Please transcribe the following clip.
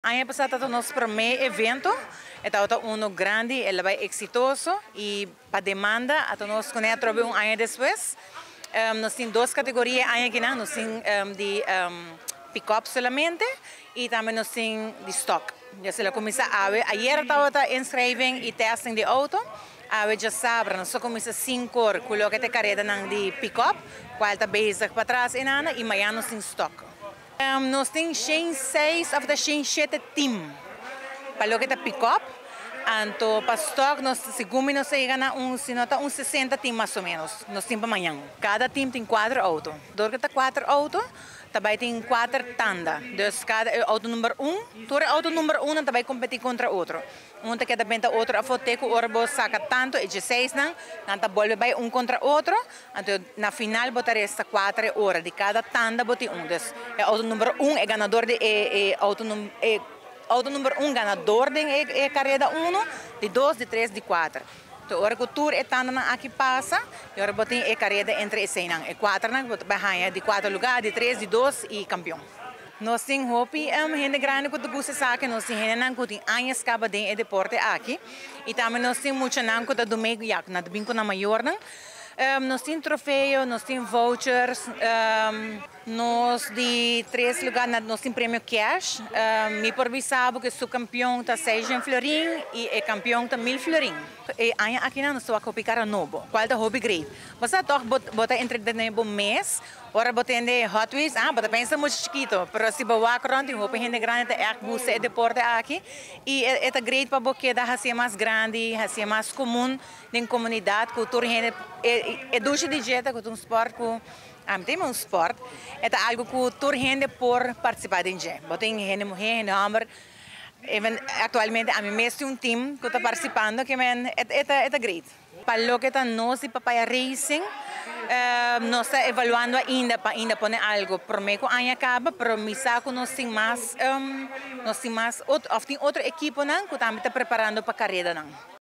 Aña pasá tabata nos promé evento, e tabata uno grandi, el a bai eksitoso i pa demanda a nos kuné atrobe un aña despues. Nos tin dos kategoria aña akinan, nos tin di pick-up solamente i tambe nos tin di stock. Dus el a kuminsá awe, ayera tabata inschrijving i testing di outo, awe djasabra nos a kuminsá 5 or ku loke ta e karedanan di pick-up, kual ta bezig patras einana, i mañana nos tin stock. Nos tin 106 òf 107 team pa loke ta pick-up, anto pa stock nos segun mi nos a yega na un, si no ta un 60 team mas o ménos, nos tin pa mañan. Kada team tin kuater outo. Dor ku ta kuater outo, ta bai tin kuater tanda. Dus kada outo number 1, tur outo number 1 ta bai kompetí kontra otro. Un ta keda benta otro afó te ku ora bo saka tantu e 16 nan, nan ta bolbe bai un kontra otro, anto na final bo ta resta 4 ora. Di kada tanda bo tin un. Dus e outo number 1, e ganador di e outo, e outo number 1 ganador den e kareda 1, di 2, di 3, di 4. Anto ora ku tur e tandanan aki pasa, i ora bo tin e kareda entre eseinan. E 4 nan bo ta bai haña di 4 lugá, di 3, di 2 i kampeon. Nos tin hopi hende grandi ku ta gusta esaki, nos tin hendenan ku tin aña kaba den e deporte aki. I tambe nos tin muchanan ku ta dome, ya, nan ta bin ku nan mayornan. Nos tin trofeo, nos tin vouchers, nos di tres lugá, nos tin premio cash. Mi por bisa bo ku e subkampeon ta 600 florin i e kampeon ta 1000 florin. E aña aki nos ta hopi kara nobo, kual ta hopi great. Bo sa toch bo ta entretené bo mes, ora bo tende Hot Wheels, ah, bo ta pensa mucho chikitu, pero si bo wak rònt tin hopi hende grandi ta ègt gusta e deporte aki i e ta great pa bo keda hasié mas grandi, hasié mas komun den komunidat ku tur hende e dushi di dje ta ku ta un sport ku tin un sport, e ta algu ku tur hende por partisipá den dje. Bo tin hende muhé, hende hòmber, even aktualmente ami mes tin un team ku ta partisipando ke men e ta great. Pa loke ta nos di Papaya Racing, nos ta evaluando ainda pa ainda pone algu promé ku aña kaba, pero mi sa ku nos tin mas òf tin otro ekiponan ku tambe ta preparando pa karedanan.